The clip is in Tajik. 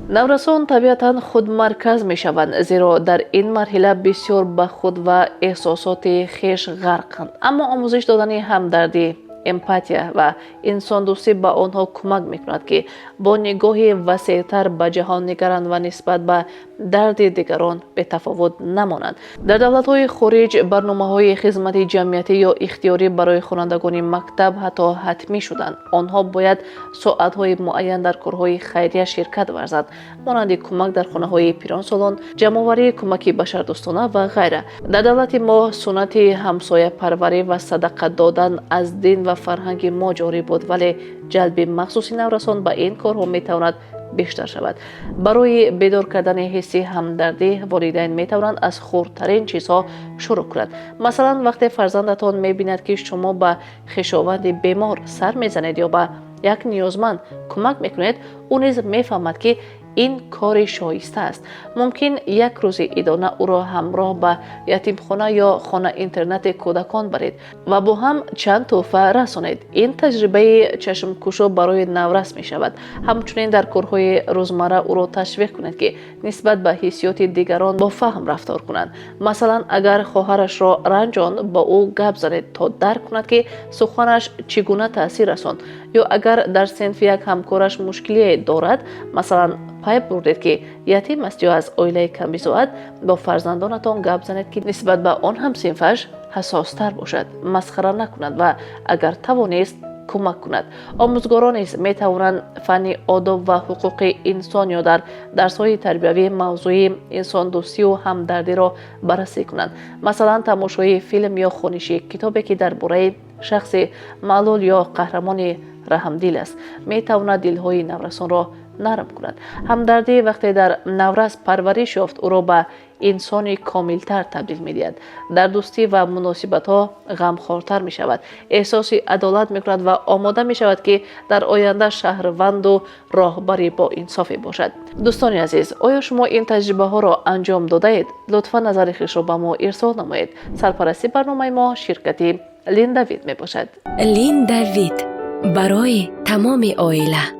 Наврасон табиатан худмарказ мешаванд, зеро дар ин марҳила бисёр ба худ ва эҳсосоти хеш ғарқанд. Аммо омӯзиш додани ҳамдардӣ, эмпатия ва инсондӯстӣ ба онҳо кӯмак мекунад, ки бо нигоҳи васеътар ба ҷаҳон нигаранд ва нисбат ба дарди дигарон бетафовут намонанд. Дар давлатҳои хориҷ барномаҳои хизмати ҷамъиятӣ ё ихтиёрӣ барои хонандагони мактаб ҳатто ҳатмӣ шуданд. Онҳо бояд соатҳои муайян дар корҳои хайрия ширкат варзанд, монанди кӯмак дар хонаҳои пиронсолон, ҷамъоварии кӯмаки башардӯстона ва ғайра. Дар давлати мо суннати ҳамсояпарварӣ ва садақа додан аз дин ва фарҳанги мо ҷорӣ буд, вале ҷалби махсуси наврасон ба ин корҳо метавонад бештар шавад. Барои бедор кардани ҳисси ҳамдардӣ волидайн метавонанд аз хурдтарин чизҳо шурӯъ кунанд. Масалан, вақте фарзандатон мебинад, ки шумо ба хешованди бемор сар мезанед ё ба як ниёзманд кӯмак мекунед, ӯ низ мефаҳмад, ки ин кори шоиста аст. Мумкин як рӯзи идона ӯро ҳамроҳ ба ятимхона ё хона-интернати кӯдакон баред ва бо ҳам чанд тӯҳфа расонед. Ин таҷрибаи чашмкушо барои наврас мешавад. Ҳамчунин дар корҳои рӯзмарра ӯро ташвиқ кунед, ки нисбат ба ҳиссиёти дигарон бо фаҳм рафтор кунанд. Масалан, агар хоҳарашро ранҷонд, бо ӯ гап занед, то дарк кунад, ки суханаш чӣ гуна таъсир расонд. Ё агар дар синф як ҳамкораш мушкилие дорад, масалан, пай бурдед, ки ятим аст ё аз оилаи камбизоат, бо фарзандонатон гап занед, ки нисбат ба он ҳамсинфаш ҳассостар бошад, масхара накунад ва агар тавонист, кӯмак кунад. Омӯзгорон низ метавонанд фанни одоб ва ҳуқуқи инсон ё дар дарсҳои тарбиявӣ мавзӯи инсондӯстию ҳамдардиро баррасӣ кунанд. Масалан, тамошои филм ё хониши китобе, ки дар бораи шахси маълул ё қаҳрамони раҳмдил аст, метавонад дилҳои наврасонро нарм кунад. Ҳамдардӣ вақте дар наврас парвариш ёфт, ӯро ба инсони комилтар табдил медиҳад, дар дӯстӣ ва муносибатҳо ғамхортар мешавад, эҳсоси адолат мекунад ва омода мешавад, ки дар оянда шаҳрванду роҳбари боинсофе бошад. Дӯстони азиз, оё шумо ин таҷрибаҳоро анҷом додаед? Лутфан назари худро ба мо ирсол намоед. Сарпарасти барномаи мо ширкати Линдавид мебошад. Линдавид барои тамоми оила.